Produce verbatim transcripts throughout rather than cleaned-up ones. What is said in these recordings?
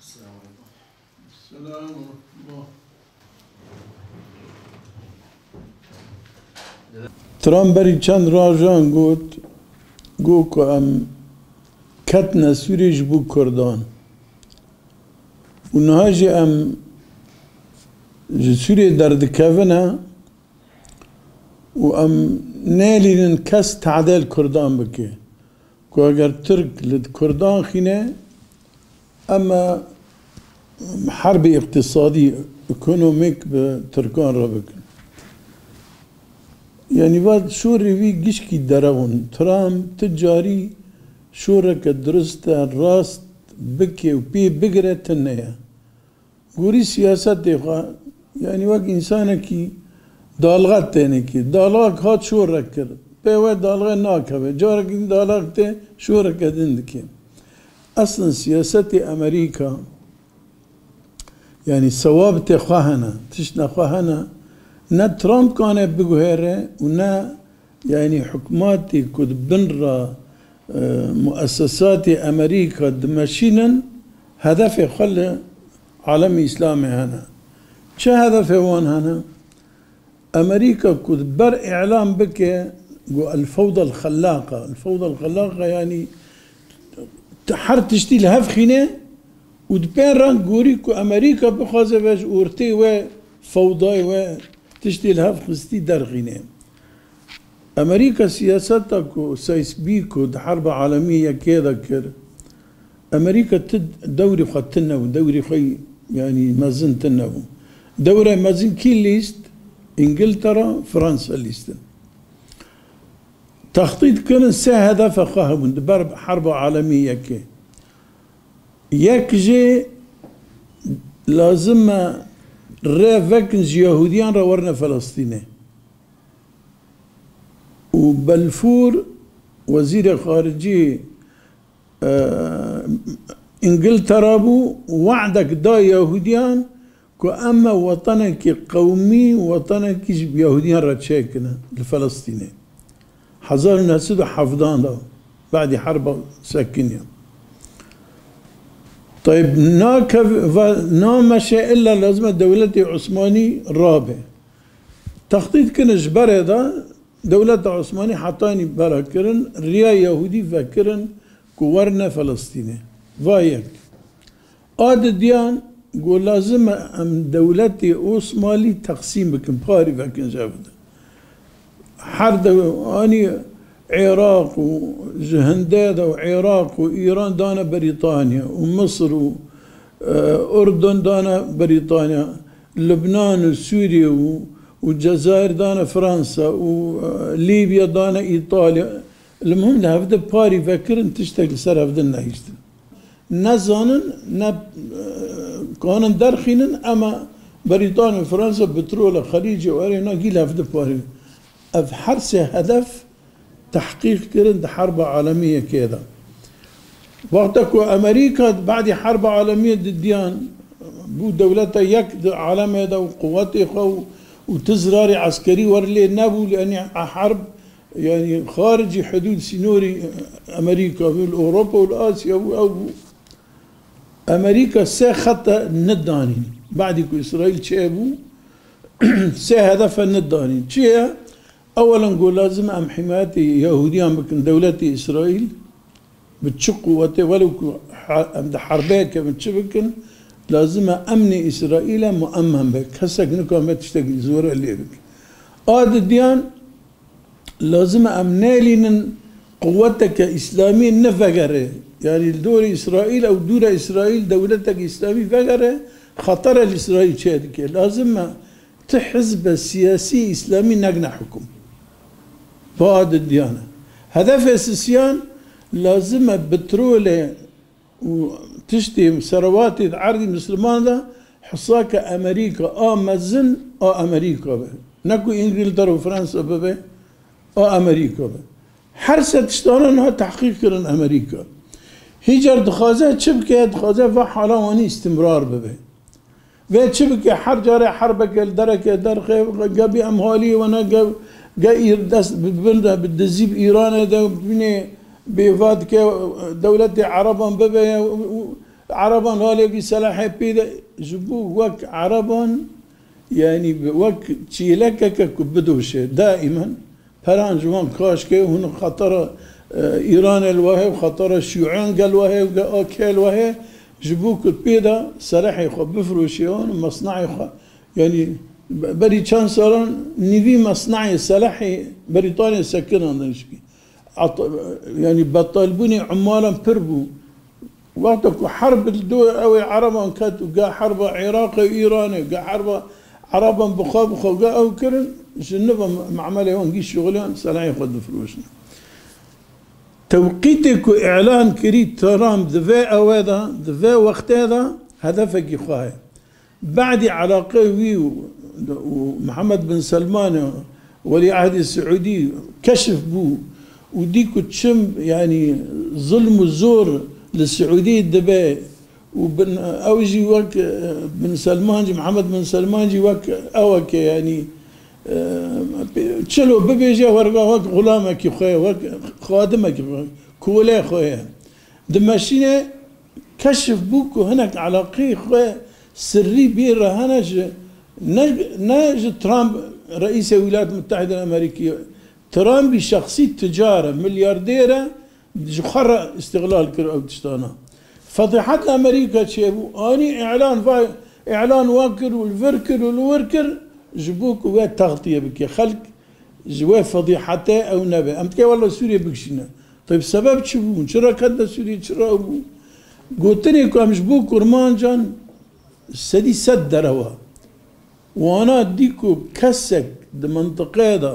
Selam. Trump berî çend rojan got, got ku em ketine Sûriyê ji bo Kurdan. Û niha jî em ji Sûriyê derdikevine û em nêlînin kes tehdê li Kurdan bike. Ku eger Tirk li Kurdan xîne, em herbê îqtisadî, ekonomîk bi Tirkan re bikin. Yanî va şorê wî gişkî derew in. Trump ti carî şoreke dirust e, rast bike û pê bigire tune ye. Gorî siyasetê xwe, yanî wek însanekî dalga têne kir. Dalgak hat şorek kir. Pê wê dalga nakeve. Carekî din dalgak tê şoreke din dike. Eslin siyasetê Amerîka, yanî sewabitê xwe hene, tiştine xwe hene, ne Trump kane biguhere û ne, yanî hikûmetê ku di bin re, e, muessesatê Amerîka dimeşînin, hedefê xwe li alemê Îslamê hene. Çi hedefê wan hene? Amerîka ku di ber îlan bike, got, "El-fewda el-xellaqa." El-fewda el-xellaqa, yanî her tiştî li hev xîne û di pê re gorî ku Amerîka bixwaze ve ji ortê we fewdayê we tiştê li hev xistî derxîne. Amerîka siyaseta ku Sykes-Picot di Herba Alemî Yekê de kir, Amerîka ti dewrê xwe tune bû, dewrê xwe, yanî, mezin tune bû. Dewrê mezin kî lîst? Îngiltere, Fransa lîstin. Textît kirin, sê hedefe xwe hebûn di ber Herba Alemî Yekê. Yek jê lazim e rê vekin ji Yahûdiyan re werine Felestînê. Û Belfûr wezîrê xaricî, e, Îngiltera bû, we'dek da Yahûdiyan ku em me wetenekî qewmî, wetenekî ji Yahûdiyan re çêkine li Felestînê. Hezar û neh sed û hevdehan de, badî herba sekiniya. Tayb nakev-, va-, nameşe illa lazim e dewletê Osmanî rabe. Textît kirin ji berê de dewleta Osmanî hetanî bera kirin, riya Yahûdî vekirin ku werine Felestînê. Va yek. A didiyan got lazim e em dewletê Osmanî teqsîm bikin, parî vekin ji hev de. Her de anî Iraq û ji hindê de û Iraq û Îran dane Brîtanya û Misir û, e, Urdun dane Brîtanya, Lubnan û Sûriye û, û Cezayir dane Fransa û, e, Lîbya dane Îtalya. Li muhim li hevde parî vekirin, tiştek li ser hevde nehiştin. Ne zanin, ne, e, kanin derxînin, ema Brîtanya û Fransa petrol e, Xelîcê û erê na gî li hevde parî. Ev her sê hedef tehqîq kirin di Herba Alemî Yekê de. Wexta ku Amerîka badî Herba Alemî Didiyan bû dewleta yek di alemê de û quwetê xwe û, û ti zirarê eskerî wer lê nebû, yanî herb, yanî xaricî hidûd sînorî Amerîka bû, li Ewropa û li Asya bû, ew bû. Amerîka sê xete nidanîn. Badî ku Îsraîl çêbû, sê hedefe nidanîn. Çi ye? Ewelen got lazim em himayetê Yahûdiyan bikin, dewletê Îsraîl bi çi quwetê, welew ku ha-, em di herbê kevin çi bikin, lazim e emnê Îsraîlê muemmen be. Kesek nikare tiştekî zor e lê bike. A didiyan, lazim e em nêlînin quweteke Îslamî nevegere. Yanî li dorê Îsraîl ew dûre Îsraîl dewleteke Îslamî vegere, xetere li Îsraîl çêdike. Lazim e ti hizbe siyasî îslamî negine hukum. Va didiyane. Hedefê sisiyan lazim e petrolê û tiştê serwatê di erdî misliman de hisa ke Amerîka a mezin a Amerîka be. Ne ku Îngiltere û Fransa bibe, a Amerîka be. Her se tiştana niha tehqîq kirin Amerîka. Hîcar dixwaze çi bike? Dixwaze va hala wanî îstimrar bibe. Vê çi bike? Her carê herbeke li dereke derxe, ge bî em haliyê we ne, ge, ge îr dest bi bin de, bi dizî bi Îranê de, binê bêva dike, dewletê Ereban bibe, û, û Ereban halê vî selahê pê de ji bo wek Ereban, yanî bi wek çêlekeke ku bidoşe, daimen peran ji wan kaş ke hûn xetera, e, Îranê li we heye û xetera Şîûyan gel we heye û ge-, a kê li we heye, ji bo ku pê de selahê xwe bifiroşe wan û mesnaê xwe, yanî be-, berî çend salan nîvî mesnaê selahê Brîtanê sekinandin jikî. At-, yanî betalbûnê umaran pir bû. Wexta ku herb li do ew ê Ereban ket û ge herba Iraqê û Îranê, ge herba Ereban bi xwe bi xwe ge ew kirin, ji niva me-, me'melê wan gî şixuliyan, selahê xwe difiroşin. Tewqîtê ku îlan kirî Trump di vê ewe de, di vê wextê de hedefekî xwe heye. Badî elaqê wî û, û Mihemed bin Selman, Welîehdê Siûdî keşif bû û dî ku çim, yanî zilm û zor li Siûdî dibe û bin, ew jî wek, e, bin Selman jî, Mihemed bin Selman jî wek eweke, yanî, e, çilo bibêje, werga wek xulamekî xwe ye, wek xadimekî xwe, kolê xwe ye. Dimeşîne, keşif bû ku hinek elaqeyê xwe sirrî bê re hene ji, ne, ne ji Trump, Reîsê Wîlayet Mutehîde Amerîkî, Trumpî şexsî ticar e, milyardêr e, ji xwe re îstixlal kir ew tiştana. Fedîhet li Amerîka çêbû, anî îlan va, îlan wa kir û li vir kir û li wir kir, ji bo ku wê textiye bike. Xelk ji wê fedîhetê ew nebe. Em dikê wele Sûriyê bikişîne. Tabi sebeb çi bû? Çira ketine Sûriyê? Çira ew bû? Gotinê ku em ji bo kurmancan sedî sed derewa. Wana dî ku kesek di mintiqeyê de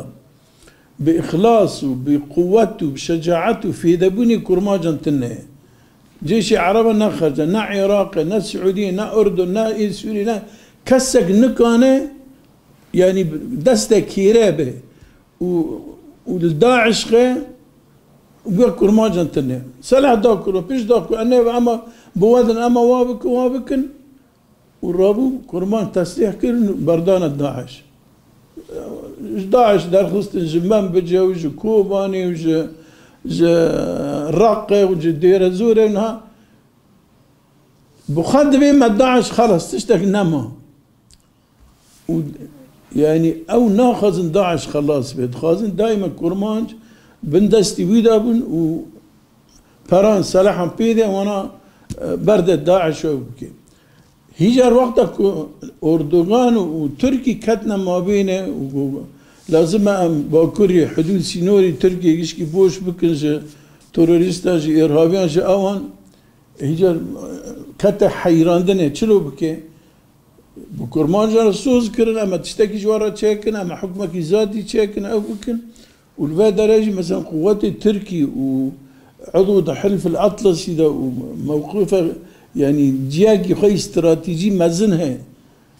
bi îxlas û bi quwet û bi şecaet û fêdebûnê kurmancan tune ye. Cêşê Ereba ne xerce, ne Iraqê, ne Siûdiyê, ne Urdun, ne ê Sûrî, ne kesek nikane, yanî deste kêre be û, û li DAIŞ xe, wek kurmancan tune. Selah da ku, pişt da ku, enê ve ema bi we din, ema wa bikin, wa bikin. Û rabû kurmanc teslîh kirin û berdane DAIŞ. Ji DAIŞ derxistin ji Menbicê û ji Kobanê û ji, ji Reqê û ji Dêrezorê û niha bi xwe divê me DAIŞ xelas tiştek nema. Û, yanî, ew naxwazin DAIŞ xelas be. Dixwazin daîme kurmanc bin destî wî de bin û peran, selehan pê de wana, e, berde DAIŞ ew bike. Hîcar wexta ku Erdogan û Tirkî ketine mabêne û got, lazim e em bakurî, hudûd, sînorî Tirkiyê gişkî boş bikin ji terorîstan, ji îrhabiyan, ji ewan, hîcar, e, kete heyrandinê, çilo bike? Bi kurmancan re soz kirin, em ê tiştekî ji we re çêkin, em ê hukmekî zatî çêkin, ew bikin. Û li vê derê jî, mesela, quwetê Tirkî û edo di Hilf el Atlasî de û mewqife, yanî ciyakî xwe yî stratejî mezin heye.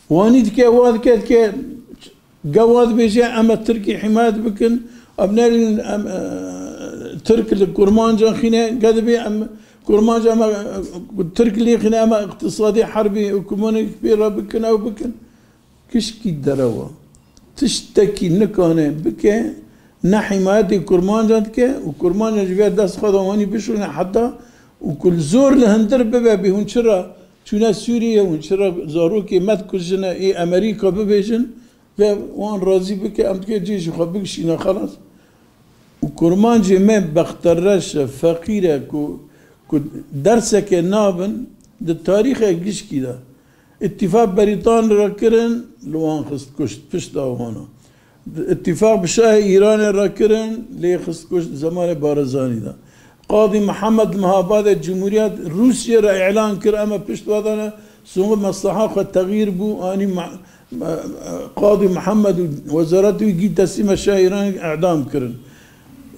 Wanî dike, wa dike, dike, ge wa dibêje, em ê Tirkî himayet bikin, em nerîn, em, e, Tirk li kurmancan xîne, ge dibê em kurmanc, em, e, Tirk lê xîne, em ê iqtisadî, herbî, ekonomîk pê re bikin, ew bikin. Gişkî derewa tiştekî nikane bike, ne himayetê kurmancan dike û kurmancan ji vê dest xwe de wanî bişûne heta û ku li zor li hundir bibe, bê hûn çira çûne Sûriyê, hûn çira zarokê me dikujine, ê Amerîka bibêjin, vê wan razî bike, em dikê cê ji xwe bikişîne, xelas. Û kurmancê me bextereş e, feqîr e, ku, ku derseke nabin di tarîxê gişkî de. Îtîfaq Berîtanî re kirin, li wan xist kuşt, pişta wana. Îtîfaq bi Şahê Îranê re kirin, lê xist kuşt di zemanê Barizanî de. Qadî Mihemed Mihabadê Cumhuriyet Rûsya re îlan kir, em ê pişt ve de ne, soxin mesleha xwe texyîr bû, anî me-, me-, Qadî Mihemed û wezaret wî gî teslîme Şahê Îranê, îdam kirin.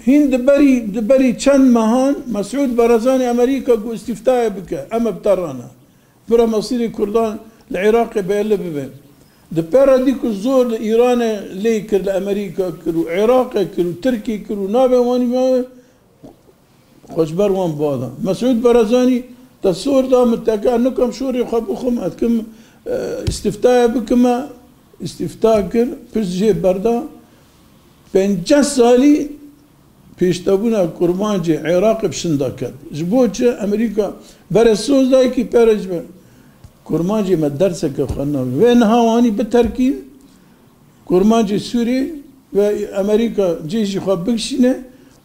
Hîn di berî, di berî çend mehan Mesûd Barazanî Amerîka got îstîftayê bike, em ê bi te re ne. Pira mesîrê Kurdan li Iraqê belli bibe. Di pê re dî ku zor li Îranê lê kir, li Amerîka kir û Iraqê kir û Tirkî kir û navê wanî me xwe ji ber wan bada. Mesûd Barazanî te sor da, min te got, ez nikim şorê xwe bixwim, ez dikim, e, îstîftayê bikime, îstîfta kir, pişt jê berda. Pênceh salî pêşdabûna kurmancê Iraqê bi şinda ket. Ji bo çi? Amerîka bere soz dayikî pere ji me. Kurmancê me derseke xwe ne. Vê niha wanî biterkîn, kurmancê Sûrî ve Amerîka cê jî xwe bikişîne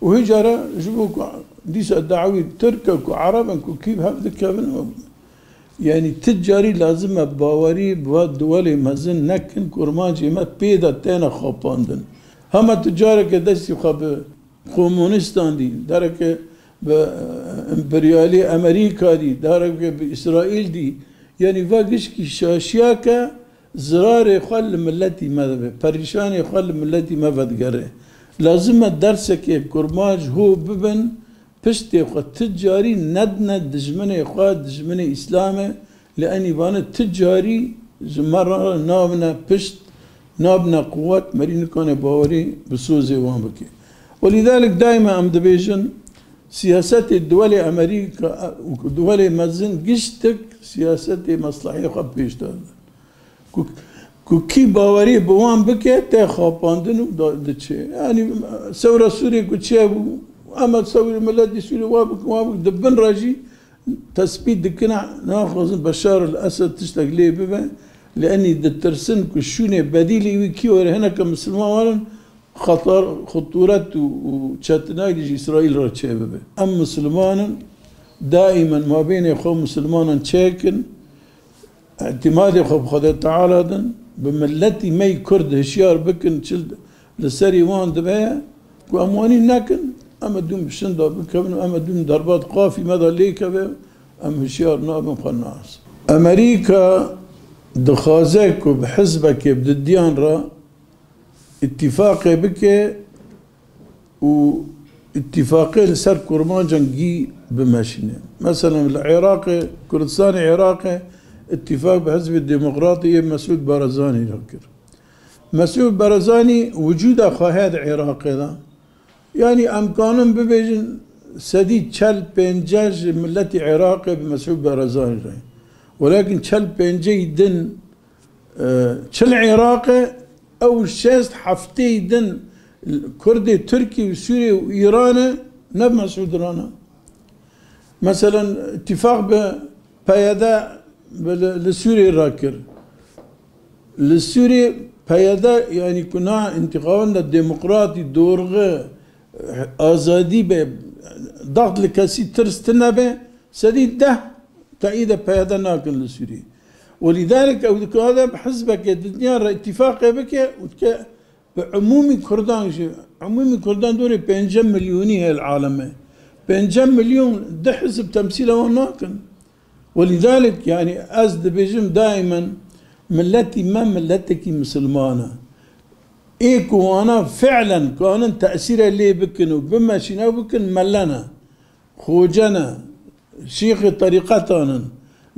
û hicara ji bo ku dîsa dawî Tirk e ku Ereb in ku kî bi hev dikevin. Yanî ti carî lazim e bawerî bi va duwelê mezin nekin, kurmancê me pê de têne xapandin. Hema tu careke destî xwe bi komunistan dî, dereke bi, e, emperyalî Amerîka dî, dereke bi Îsraîl dî, yanî va gişkî şaşiyake zirarê xwe li miletî me dibe, perîşanê xwe li miletî me vedigere. Lazim e dersekê kurmanc ho bibin, piştê xwe ti carî nedine dijminê xwe, dijminê Îslamê, li enî vane ti carî ji me re nabine pişt, nabine quwet, merî nikane bawerî bi sozê wan bike. Welîdalik daîma em dibêjin, siyasetê duwelê Amerîka û duwelê mezin giştik siyasetê meslehê xwe pêş de. Ku, ku kî bawerî bi wan bike, tê xapandin û da, diçe. Yanî sewra Sûriyê ku çêbû, ema sewrê miletî Sûriyê wa bikin, wa bikin, di bin re jî tesbît dikine, naxwazin Beşar el Esed tiştek lê bibe, li enî ditirsin ku şûnê bedîlî wî kî were, hineke misilman werin, xetar, xuturet û, û çetinayî ji Îsraîl re çêbibe. Em misilman in, daîmen mabênê xwe misilmanan çêkin, îtîmadê xwe bi Xwedê Teala din, bi miletî me yî Kurd hişyar bikin, çi li serî wan dibe ye, ku em wanî nekin, em ê dûm bi şinda bikevin û em ê dûm derbat qafî me de lêkeve, em hişyar nabin xwe nas. Amerîka dixwaze ku bi hizbekê bi didiyan re îtîfaqê bike û îtîfaqê li ser kurmancan gî bimeşîne. Meselen li Iraqê, Kurdistanê Iraqê îtîfaq bi Hizbê Demokratê yê Mesûd Barzanî re kir. Mesûd Barzanî wicûda xwe heye di Iraqê de. Yanî em kanin bibêjin sedî çel pênceh ji miletî Iraqê bi Mesûd Barzanî re. Welakin çel pêncehî din, e, çi li Iraqê, ew şêst hefteyî din Kurdê Tirkî û Sûriyê û Îranê ne bi Mesûd re ne. Meselen, îtîfaq bi P Y D bi li, li Sûriyê re kir. Li Sûriyê P Y D, yanî ku na întîxaban de demokratî, dorxe, azadî be, daxt li kesî tirs tine be, sedî deh teyîde P Y D nakin li Sûriyê. Welîdalik ew dikare bi hizbeke dinya re îtîfaqê bike û dike bi umûmî Kurdan jî, umûmî Kurdan dorê pêncî milyonî heye li alemê. Pêncî milyon di hizb temsîla wan nakin. Welîdalik, yanî ez dibêjim daîmen, miletî me miletekî misilman e. Ê ku wana fi'len kanin tesîre lê bikin û bimeşîne bikin, mele ne, xoce ne, şêxê terîqetan in,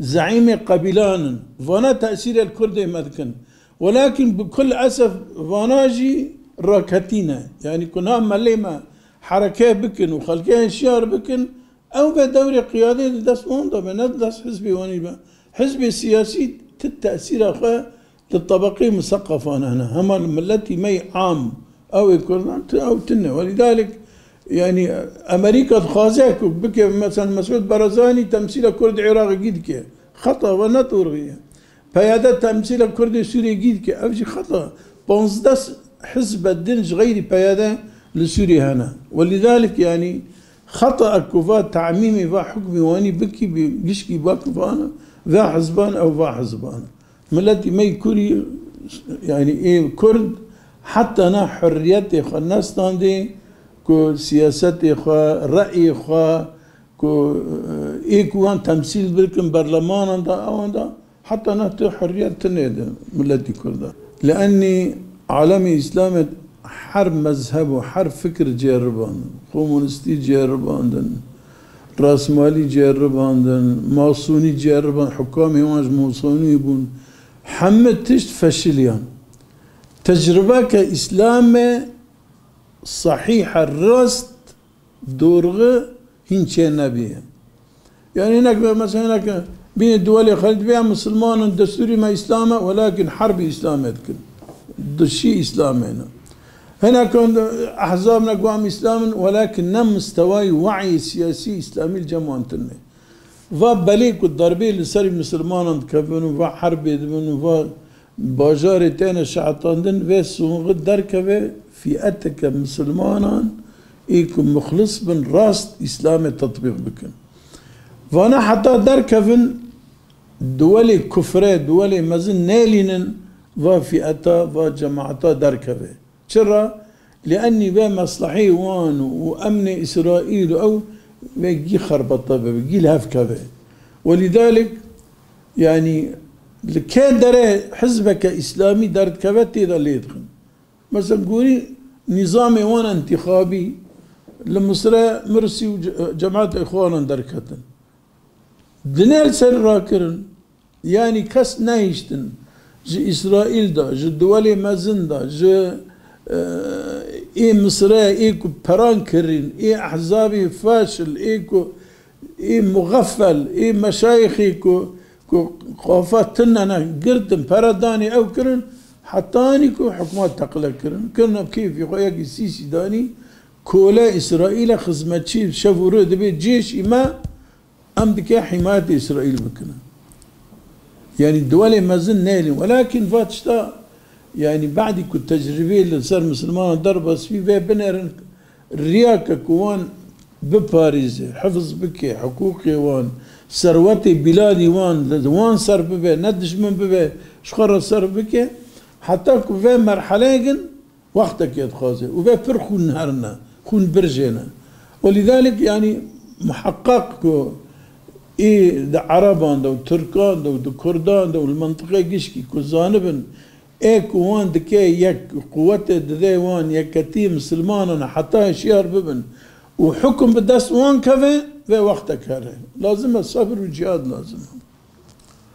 zeîmê qebîlan in. Vana tesîre li Kurdê me dikin. Welakin bi kul esef vana jî raketî ne. Yanî ku na melê me hereke bikin û xelkê hişyar bikin, ew be dewrê qiyadê di dest wan de be, ne di dest hizbê wanî be. Hizbê siyasî ti tesîra xwe li tebeqê miseqefan hene. Hema li miletî me yî am, ew ê Kurdan, ti-, ew tune. Welîdalik, yanî Amerîka dixwaze ku bike, mesela Mesûd Barzanî temsîla Kurd Iraqê gî dike. Xeta ve ne dorxî ye. P Y D temsîla Kurdê Sûriyê gî dike. Ev jî xeta. Panzdeh hizbe din ji xeyrî P Y D li Sûriyê hene. Welîdalik, yanî xeta e ku va tamîmî va hukmî wanî bikî bi gişkî bak vana, va hizban ew va hizban. Miletî me yî Kurî, yanî ê Kurd heta na hurriyetê xwe nestandê ku siyasetê xwe, reyê xwe, ku, e, ê ku wan temsîl bikin berlemanan da, ewan da, heta na tu hurriyet tune di miletî Kurda. Li enî alemê Îslamê her mezheb û her fikir ceribandin. Komunistî ceribandin, rasmalî ceribandin, masonî ceribandin, hukamê wan ji masonî bûn. Hemî tişt feşiliyan. Tecrubeke Îslamê sehîh e, rast, dorxi hîn çê nebîye. Yanî hinek be, mesela hinek bînê duwelê xwe dibê em misilman in, destûrî me Îslam e, welakin herbî Îslamê dikin. Dişî Îslamê ne. Hinek ehzab ne guam Îslam in, welakin ne mistewayî we'yê siyasî Îslamî li cem wan tune. Va belê ku derbê li serî misilmanan dikevin û va herbê dibin û va bajarê têne şehetandin, vê sûnxi derkeve fîeteke misilmanan ê ku muxlis bin rast Îslamê tetbîq bikin. Vana heta derkevin, duwelê kufre, duwelê mezin nêlînin va fîeta, va cemaeta derkeve. Çira? Liennî vê meslehê wan û emnê Îsraîl û ew vê gî xerbete bibe, gî li hev keve. Welîdalik, yanî li kê derê hizbeke Îslamî derdikeve tê de lê dixin. Mesela gorî nîzamê wan entîxabî li Misre Mirsî û ce-, cemaeta Îxwanan derketin. Dinê li ser rakirin. Yanî kes nehiştin ji Îsraîl de, ji duwelê mezin de, ji, e, ê Misrê, ê ku peran kirîn, ê ehzabê faşil, ê ku, ê muxeffel, ê meşayixê ku, ku qafa tune ne girtin, pere danê ew kirin, hetanî ku hikûmet teqle kirin. Kirine kêfî xwe, yekî sîsî danî, kole Îsraîl e, xizmetçî şev û rê dibe cêşî me, em dike hîmayetê Îsraîl bikine. Yanî duwelê mezin nêlin. Welakin va tişta, yanî badî ku tecrîbê li ser misilmanan derbas bî, vê binêrin riyake ku wan biparêze, hifz bike, hiqûqê wan, serwetê bîladî wan, li wan ser bibe, ne dijmin bibe, ji xwe re ser bike, heta ku vê merheleyê gin, wextekê dixwaze û vê pir xûn herine, xûn birjêne. Welîdalik, yanî muheqqeq ku ê di Ereban de û Tirkan de û di Kurdan de û li mintiqê gişkî ku zanibin, ê ku wan dike yek, quwetê dide wan yeketî misilmanan heta hişyar bibin û hukum bi dest wan keve, vê wextek here. Lazim e sebir û cihad lazim e.